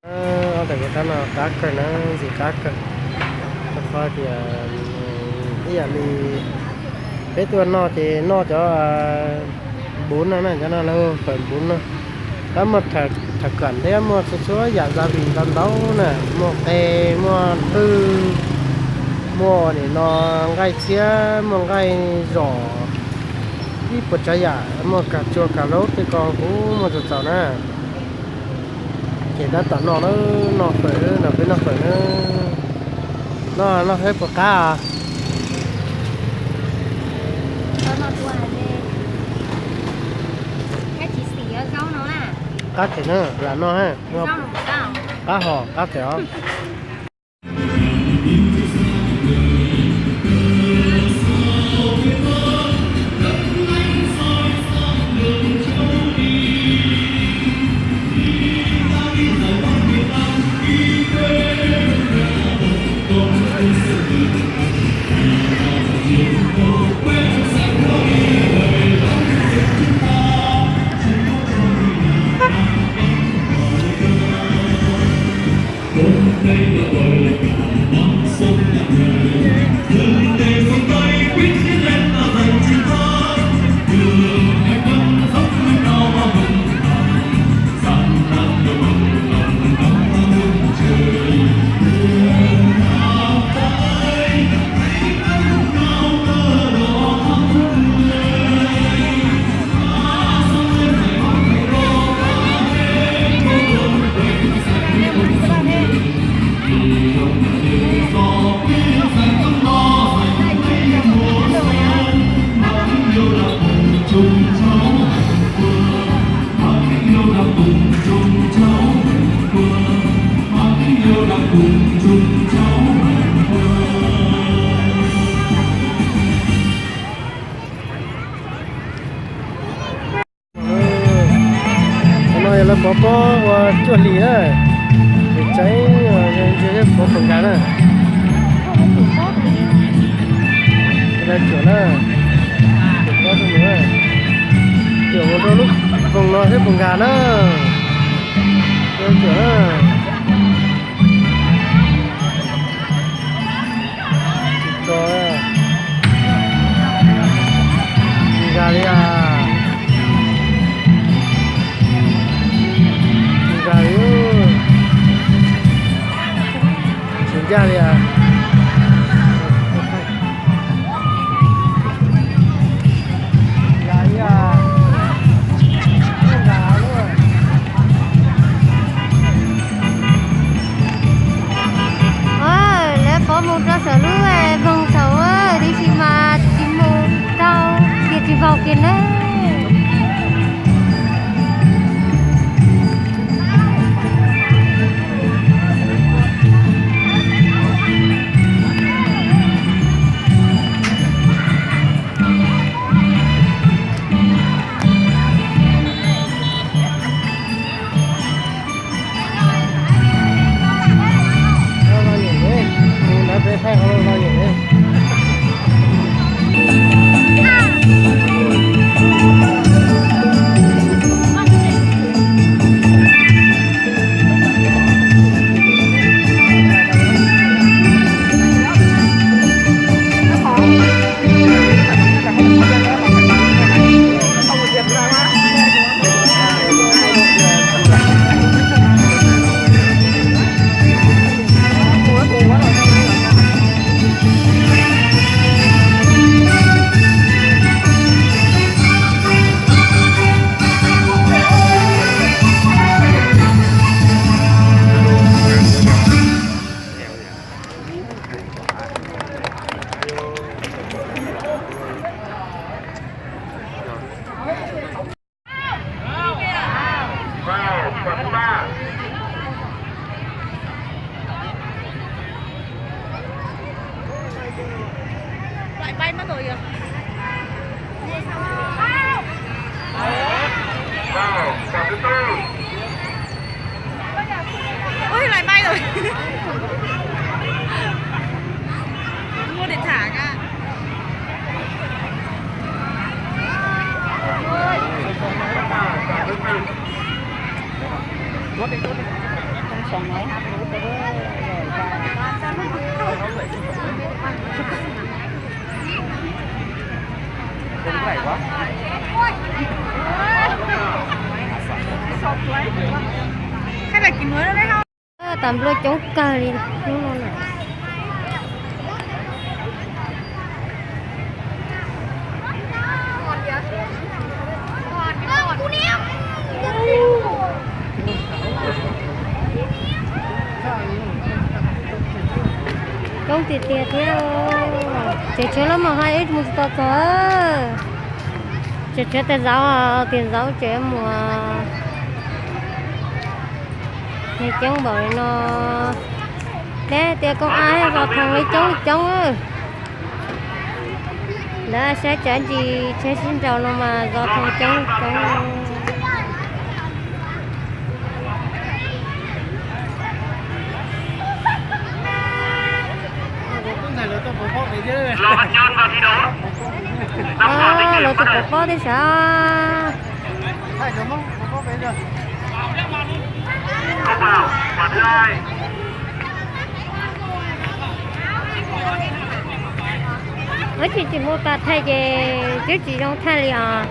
Ob tag kuv tab no qab kawg na, ntxim qab kawg. Rau qhov tias ib yam li peb tuaj noj ces noj cov npuv no na, cov no lawv hu fawm npuv no. Tab muaj thawm kam thiab muaj txhua txhua yam gia vị ntau ntau na, muaj qe, muaj qwj, muaj nim no nqaij txhiab, muaj nqaij zom, ib puas tsav yam, muaj kag tsua kag laub tej ko kuj muaj txaus txaus na. Ces tab tom noj na, noj fawm na, peb noj fawm na. Noj noj saib puas qab os. Qab them na, lam noj, qab hos qab them os. Qhov no yog lawv pov pob ua cuaj hlis na, tseem tseeb, pov pob nkag na. Lawv cuam na, cuam pob rau nws na, cuam mus rau lub voos no thiab puas nkag na. Lawv cuam na. Tsis tso, tsis nkag li as. Tsis nkag li, tsis ncaj li as. Lawv pov mus rau saum lub voos thaum ub, tiam sis mas tsis mus rau, tias tsis vaus kiag na. Tas nplua coob kawg li hnub no na. Coob tiag tiag thiab. Tseem tshuav lub mos hais wb mus tsis tau txog. Tseem tshuav tes zauv, tes zauv tseem mus. Neeg coob npaum li no, peb tias koob ab zos Thoom li coob li coob. Lawv saib tsav ntsis tsheb sib nraus no mas zos Thoom coob li coob. Lawv tus pov pob thiab sav. Ib tsis tsis mus tas thaij ces twb tsis zoo thaij li os.